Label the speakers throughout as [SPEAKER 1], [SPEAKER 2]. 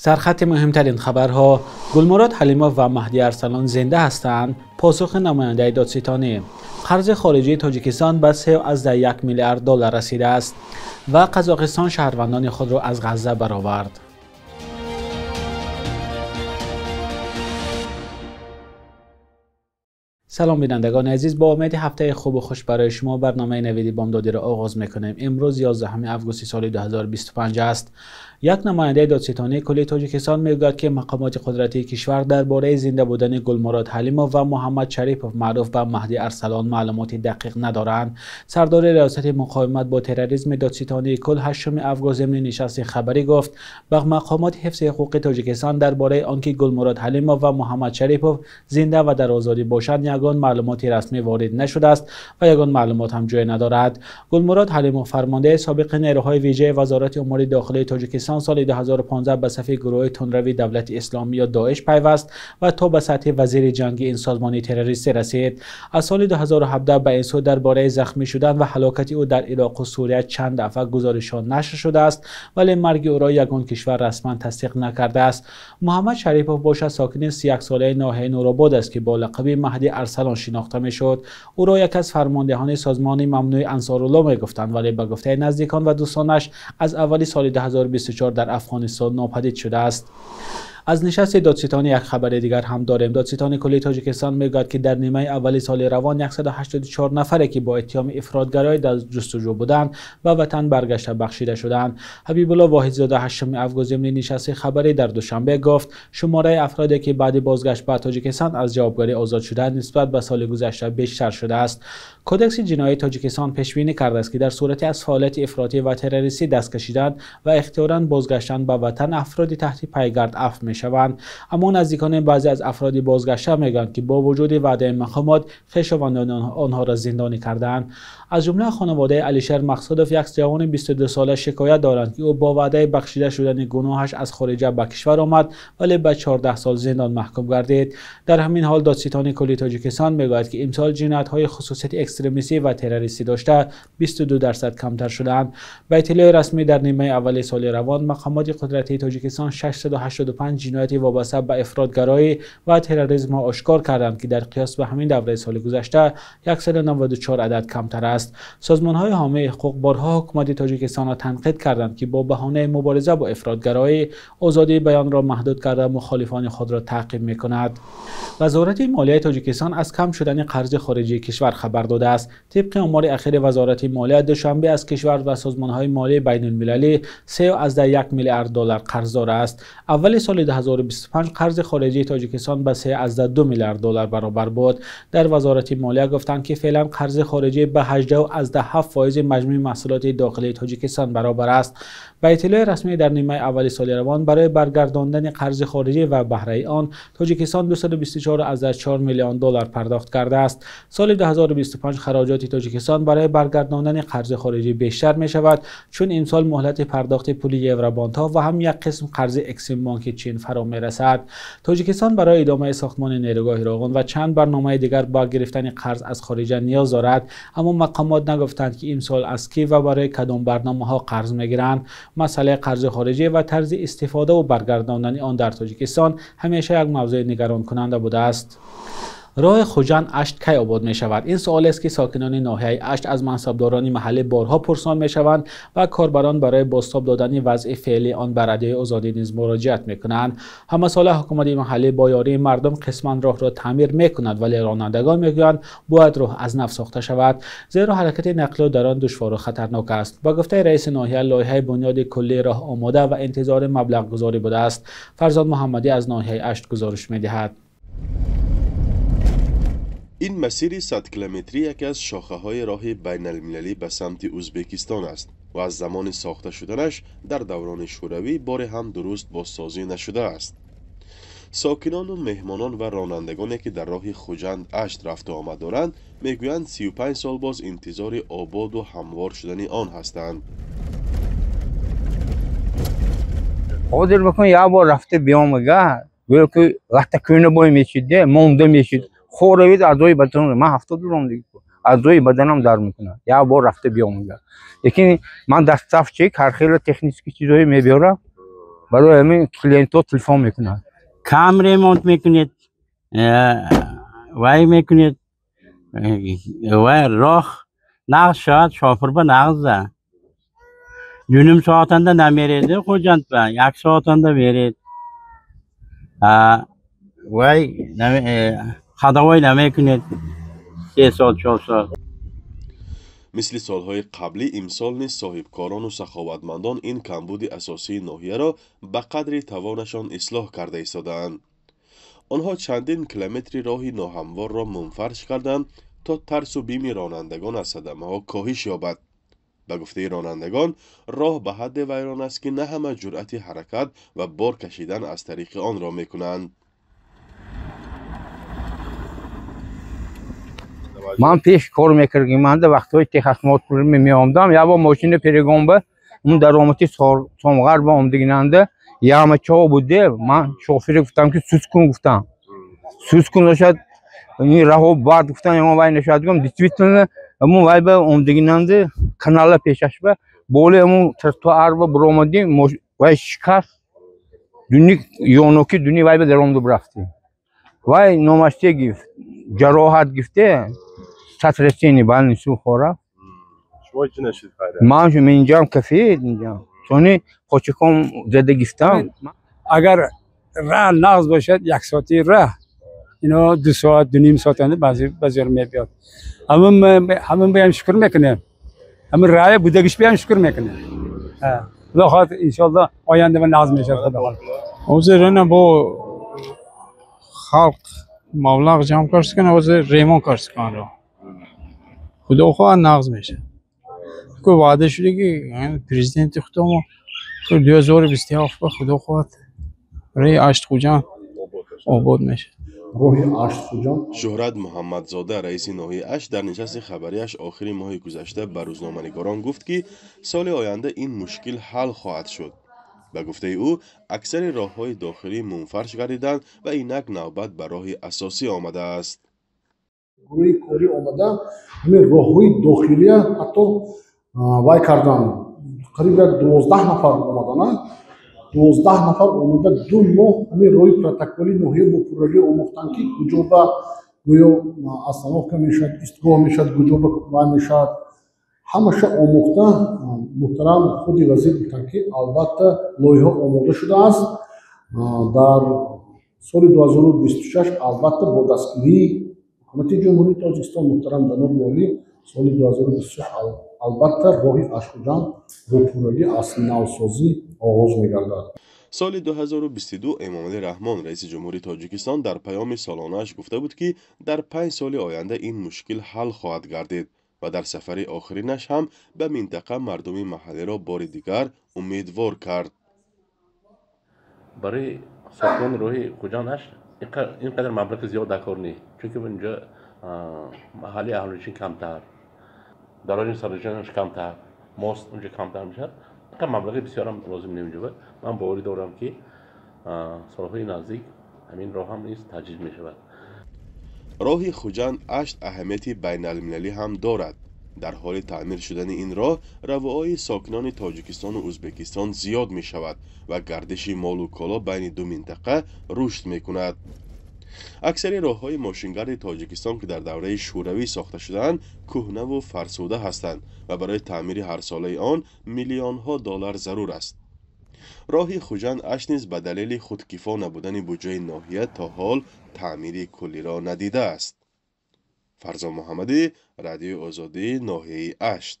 [SPEAKER 1] Сархати муҳимтарин хабарҳо: Гулмурод Ҳалимов ва Маҳди Арсалон зинда ҳастанд. Посухи намояндаи додситонӣ. Қарзи хориҷии Тоҷикистон ба 3,1 миллиард доллар расидааст ва Қазоқистон шаҳрвандони худро аз Ғазза баровард. Салом бинандагони азиз, бо умеди ҳафтаи хубу хуш барои шумо барномаи навиди бомдодиро оғоз мекунем. Имрӯз 11 августи соли 2025 аст. Як намояндаи додситонии кулли Тоҷикистон мегӯяд, ки мақомоти қудратии кишвар дар бораи зинда будани Гулмурод Ҳалимов ва Муҳаммад Шарипов маъруф ба Маҳди Арсалон маълумоти дақиқ надоранд. Сардори риёсати муқовимат бо терроризми додситонии кул 8 август зимни нишасти хабарӣ гуфт, ба мақомоти ҳифзи ҳуқуқи Тоҷикистон дар бораи он ки Гулмурод Ҳалимов ва Муҳаммад Шарипов зинда ва дар озодӣ бошанд, ягон маълумоти расмӣ ворид нашудааст ва ягон маълумот ҳам ҷой надорад. Гулмурод Ҳалимов, фармондеҳи собиқи нерӯҳои вижаи Вазорати умури дохилии Тоҷикистон, соли 2015 ба сафи гурӯҳи тундрави Давлати Исломӣ ё Доиш пайваст ва то ба сатҳи вазири ҷанги ин созмони террористӣ расид. Аз соли 2017 ба ин сӯ дар бораи захмӣ шудан ва ҳалокати ӯ дар Ироқу Сурия чанд дафъа гузоришҳо нашр шудааст, вале марги ӯро ягон кишвар расман тасдиқ накардааст. Муҳаммад Шарипов бошад сокини 31-солаи ноҳияи Нуробод аст, ки бо лақаби Маҳди Арсалон шинохта мешуд. Ӯро яке аз фармондеҳони созмони мамнӯи Ансорулло мегуфтанд, вале ба гуфтаи наздикон ва дӯстонаш аз аввали соли 2024 дар Афғонистон нопадид шудааст. Аз нишасти додситонӣ як хабари дигар ҳам дорем. Додситони кулли Тоҷикистон мегӯяд, ки дар нимаи аввали соли равон 184 нафаре, ки бо иттиҳоми ифротгароӣ дар ҷустуҷӯ буданд, ба ватан баргашта бахшида шуданд. Ҳабибулло Воҳидзода 8 август зимни нишасти хабарӣ дар Душанбе гуфт, шумораи афроде, ки баъди бозгашт ба Тоҷикистон аз ҷавобгарӣ озод шуданд, нисбат ба соли гузашта бештар шудааст. Кодекси ҷиноии Тоҷикистон пешбинӣ кардааст, ки дар сурати аз фаъолияти ифротӣ ва террористӣ даст кашидан ва ихтиёран бозгаштан ба ватан, афроди таҳти пайгард афв мешаванд. Аммо наздикони баъзе аз афроди бозгашта мегӯянд, ки бо вуҷуди ваъдаи мақомот хешовандони онҳоро зиндонӣ кардаанд. Аз ҷумла хонаводаи Алишер Мақсудов, як ҷавони 22-сола, шикоят доранд, ки ӯ бо ваъдаи бахшида шудани гуноҳаш аз хориҷа ба кишвар омад, вале ба 14 сол зиндон маҳкум гардид. Дар ҳамин ҳол додситони кулли Тоҷикистон мегӯяд, ки имсол ҷиноятҳои хусусияти экстремистӣ ва террористӣ дошта 22% камтар шудаанд. Ба иттилои расмӣ дар нимаи аввали соли равон мақомоти қудратии Тоҷикистон 685 ҷинояти вобаста ба ифротгароӣ ва терроризмро ошкор карданд, ки дар қиёс ба ҳамин давраи соли гузашта 194 адад камтар аст. Созмонҳои ҳомии ҳуқуқ борҳо ҳукумати Тоҷикистонро танқид карданд, ки бо баҳонаи мубориза бо ифротгароӣ озодии баёнро маҳдуд карда мухолифони худро таъқиб мекунад. Вазорати молияи Тоҷикистон аз кам шудани қарзи хориҷии кишвар хабар додааст. Тибқи омори ахири Вазорати молия, Душанбе аз кишвар ва созмонҳои молии байналмилалӣ 3,1 миллиард доллар қарздор аст. Аввали соли 2025 қарзи хориҷии Тоҷикистон ба 3,2 миллиард доллар баробар буд. Дар Вазорати молия гуфтанд, ки феълан қарзи хориҷӣ ба 18,7% маҷмӯи маҳсулоти дохилии Тоҷикистон баробар аст. Ба иттилои расмӣ дар нимаи аввали соли равон барои баргардондани қарзи хориҷӣ ва баҳраи он Тоҷикистон 224,4 миллион доллар пардохт кардааст. Соли 2025 хароҷоти Тоҷикистон барои баргардондани қарзи хориҷӣ бештар мешавад, чун имсол муҳлати пардохти пули евробондҳо ва ҳам як қисм қарзи Эксимбонки Чин фаро мерасад. Тоҷикистон барои идомаи сохтмони нерӯгоҳи Роғун ва чанд барномаи дигар ба гирифтани қарз аз хориҷа ниёз дорад, аммо мақомот нагуфтанд, ки имсол аз кӣ ва барои кадом барномаҳо қарз мегиранд. Масъалаи қарзи хориҷӣ ва тарзи истифода ва баргардондани он дар Тоҷикистон ҳамеша як мавзӯи нигаронкунанда будааст. Роҳи Хуҷанд Ашт кай обод мешавад? Ин суолест, ки сокинони ноҳияи Ашт аз мансабдорони маҳаллӣ борҳо пурсон мешаванд ва корбарон барои бозтоб додани вазъи феълии он ба Радиои Озодӣ низ муроҷиат мекунанд. Ҳамасола ҳукумати маҳаллӣ бо ёрии мардум қисман роҳро таъмир мекунад, вале ронандагон мегӯянд, бояд роҳ аз нав сохта шавад, зеро ҳаракати нақлиёт дар он душвору хатарнок аст. Ба гуфтаи раиси ноҳия, лоиҳаи бунёди куллии роҳ омода ва интизори маблағгузорӣ будааст. Фарзод Муҳаммадӣ аз ноҳияи Ашт гузориш медиҳад.
[SPEAKER 2] Ин масири 100-километрӣ яке аз шохаҳои роҳи байналмилалӣ ба самти Ӯзбекистон аст ва аз замони сохта шуданаш дар даврони Шӯравӣ боре ҳам дуруст бозсозӣ нашудааст. Сокинону меҳмонон ва ронандагоне, ки дар роҳи Хуҷанд Ашт рафту омад доранд, мегӯянд, 35 сол боз интизори ободу ҳамвор шудани он ҳастанд.
[SPEAKER 3] Ҳозир бикун, як бор рафта биёмага, гӯё ки латта кӯна бой мешид, монда мешид. Хоравид аъзои бадан, ман 70 дорам, аъзои баданам дард мекунад. Як бор рафта биёмага. Лекин ман доставщик, ҳар хела технический чизҳое мебиёрам. Барои ҳамин клиентҳо телефон мекунанд.
[SPEAKER 4] Кам ремонт мекунед, вай мекунед, вай роҳ нағз шавад, шофир ба нағза. 2.5 соатанда намеред, Хуҷанд ба 1 соатанда меред. Вай ходовой намекунед 3 соат, 4 соат.
[SPEAKER 2] Мисли солҳои қаблӣ имсол низ соҳибкорону саховатмандон ин камбуди асосии ноҳияро ба қадри тавонашон ислоҳ карда истодаанд. Онҳо чандин километри роҳи ноҳамворро мунфарш карданд, то тарсу бими ронандагон аз садамаҳо коҳиш ёбад. Ба гуфтаи ронандагон, роҳ ба ҳадде вайрон аст, ки на ҳама ҷуръати ҳаракат ва бор кашидан аз тариқи онро мекунанд.
[SPEAKER 3] Ман пеш кор мекардем, ман вақтҳои техосмотр меомдам, як бор мошина перегонба, он даромади Сомғар ба омдигинанда ямачо буде, ман шофире гуфтам, ки сус кун гуфтам. Сус кун нашад, ин раҳо бад гуфтам, ягон вай нашад гум, действительно, ҳамун вай ба омдигинанда канала пешаш ба боле ҳамун тротуар ба буромадим, вай шикаст, дуни ёноки дуни вай ба даромду бурафтем. Вай номаште гифт, ҷароҳат гифте, сотрясение больницу хора.
[SPEAKER 2] Шумо чӣ нашид хайра?
[SPEAKER 3] Ман шу инҷам кафе инҷам. Сони почеком зада гифтам.
[SPEAKER 5] Агар раҳ нағз бошад, 1 соати раҳ, ино 2 соат, 2.5 соат баъзеро мебиёд. Ҳамин баям шукр мекунем. Ҳамин раҳе будагиш баям шукр мекунем. Худо хоҳад иншоалло оянда ба нағз мешавад, худо хоҳад.
[SPEAKER 6] Ҳозир ина бо халқ маблағ ҷамъ кард, ҳозир ремонт кард ро. Худо хоҳад нағз мешавад. Ку ваъда шуда, ки президенти худомо 2027 ба худо хоҳад роҳи Ашт Хуҷанд обод мешавад.
[SPEAKER 7] Роҳи Ашт Хуҷанд.
[SPEAKER 2] Шӯҳрат Муҳаммадзода, раиси ноҳияи Ашт, дар нишасти хабарияш охири моҳи гузашта ба рӯзноманигорон гуфт, ки соли оянда ин мушкил ҳал хоҳад шуд. Ба гуфтаи ӯ, аксари роҳҳои дохилӣ мунфарш гардиданд ва инак навбат ба роҳи асосӣ омадааст.
[SPEAKER 7] Гурӯҳи корӣ омада ҳамин роҳҳои дохилия ҳатто вай карданд. Қариб 12 нафар омаданд. 12 нафар омада 2 моҳ ҳамин роҳи протоколи ноҳия бо пуррагӣ омӯхтанд, ки куҷо ба гӯё остановка мешавад, истгоҳ мешавад, куҷо ба вай мешавад. Ҳамаша омӯхта муҳтарам худи вазир гуфтанд, ки албатта лоиҳа омода шудааст. Дар соли 2026 албатта бо дастгирии ҳукумати Ҷумҳурии Тоҷикистон муҳтарам ҷаноби олӣ соли 2026 албатта роҳи Ашт Хуҷанд бо пуррагӣ аз навсозӣ оғоз мегардад.
[SPEAKER 2] Соли 2022 Эмомалӣ Раҳмон, раиси ҷумҳури Тоҷикистон, дар паёми солонааш гуфта буд, ки дар 5 соли оянда ин мушкил ҳал хоҳад гардид ва дар сафари охиринаш ҳам ба минтақа мардуми маҳаллиро бори дигар умедвор кард.
[SPEAKER 8] Барои сохтмони роҳи Хуҷанд Ашт ин қадар маблағи зиёд дар кор нест, чунки инҷо маҳалли аҳолинишин камтар, дароҷи сарнишинаш камтар, мост унҷо камтар мешавад. Инқадар маблағи бисёрам лозим намешавад. Ман боварӣ дорам, ки солҳои наздик ҳамин роҳ ҳам низ таҷдид мешавад.
[SPEAKER 2] Роҳи Хуҷанд Ашт аҳамияти байналмилалӣ ҳам дорад. Дар ҳоли таъмир шудани ин роҳ равоаи сокинони Тоҷикистону Ӯзбекистон зиёд мешавад ва гардиши молу коло байни ду минтақа рушд мекунад. Аксари роҳҳои мошингарди Тоҷикистон, ки дар давраи шӯравӣ сохта шудаанд, кӯҳнаву фарсуда ҳастанд ва барои таъмири ҳарсолаи он миллионҳо доллар зарур аст. Роҳи Хуҷанд Ашт низ ба далели худкифо набудани буҷаи ноҳия то ҳол таъмири куллиро надидааст. Фарзон Муҳаммадӣ, Радиои Озодӣ, ноҳияи Ашт.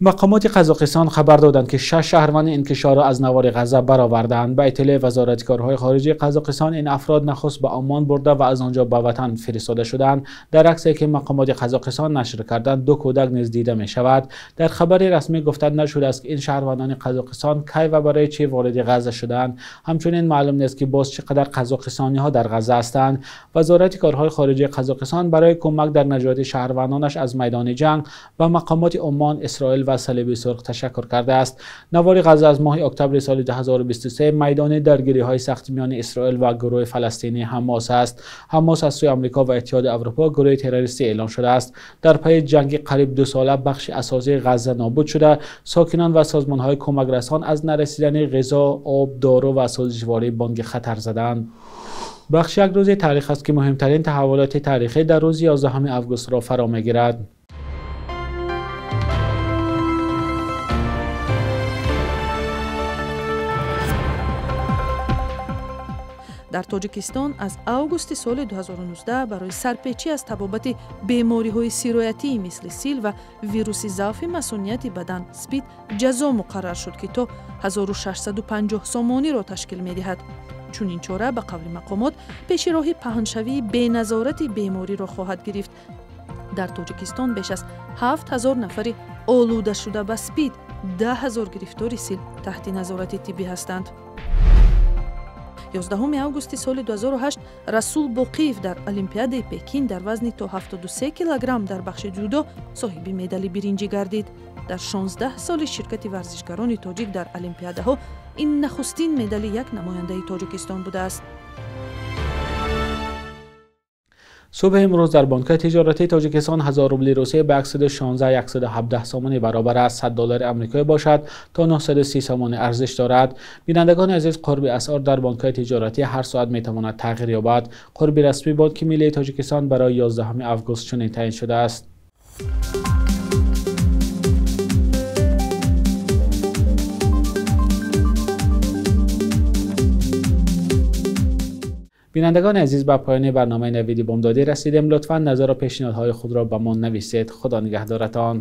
[SPEAKER 1] Мақомоти Қазоқистон хабар доданд, ки 6 шаҳрванди ин кишварро аз навори Ғазза бароварданд. Ба иттилои Вазорати корҳои хориҷии Қазоқистон, ин афрод нахуст ба Омон бурда ва аз он ҷо ба ватан фиристода шуданд. Дар аксе ки мақомоти Қазоқистон нашр карданд, 2 кӯдак низ дида мешавад. Дар хабари расмӣ гуфта нашудааст, ки ин шаҳрвандони Қазоқистон кай ва барои чӣ вориди Ғазза шуданд. Ҳамчунин маълум нест, ки боз чӣ қадар қазоқистониҳо дар Ғазза ҳастанд. Вазорати корҳои хориҷии Қазоқистон барои кӯмак дар наҷоти шаҳрвандонаш аз майдони ҷанг ба мақомоти Омон, Исроил ва Салиби Сурх ташаккур кардааст. Навори Ғазза аз моҳи октябри соли 2023 майдони даргириҳои сахти миёни Исроил ва гурӯҳи фаластинӣ Ҳамос аст. Ҳамос аз сӯи Амрико ва Иттиҳоди Аврупо гурӯҳи террористӣ эълон шудааст. Дар пайи ҷанги қариб 2 сола бахши асосии Ғазза нобуд шуда, сокинон ва созмонҳои кӯмакрасон аз нарасидани ғизо, об, дору ва сӯзишворӣ бонги хатар заданд. Бахши як рӯзи таърих аст, ки муҳимтарин таҳаввулоти таърихӣ дар рӯзи 11 августро фаро мегирад.
[SPEAKER 9] Дар Тоҷикистон аз августи соли 2019 барои сарпечӣ аз табобати бемориҳои сироятӣ мисли сил ва вируси заъфи масунияти бадан СПИД ҷазо муқаррар шуд, ки то 1650 сомониро ташкил медиҳад. Чунин чора ба қавли мақомот пеши роҳи паҳншавии беназорати бемориро хоҳад гирифт. Дар Тоҷикистон беш аз 7000 нафари олудашуда ба СПИД, 10 000 гирифтори сил таҳти назорати тиббӣ ҳастанд. 11 августи соли 2008 Расул Боқиев дар Олимпиадаи Пекин дар вазни то 73 килограмм дар бахши ҷудо соҳиби медали биринҷӣ гардид. Дар 16 соли ширкати варзишгарони тоҷик дар олимпиадаҳо ин нахустин медали як намояндаи Тоҷикистон будааст.
[SPEAKER 1] Субҳи имрӯз дар бонкҳои тиҷоратии Тоҷикистон 1000 рубли Русия ба 116-117 сомонӣ баробар аст. 100 доллари амрикоӣ бошад то 930 сомонӣ арзиш дорад. Бинандагони азиз, қурби асъор дар бонкҳои тиҷоратӣ ҳар соат метавонад тағйир ёбад. Қурби расмии Бонки Миллии Тоҷикистон барои 11 август чунин таъин шудааст. Бинандагони азиз, ба поёни барномаи Навиди Бомдодӣ расидем. Лутфан назар ва пешниҳодҳои худро ба мо нависед. Худо нигаҳдоратон.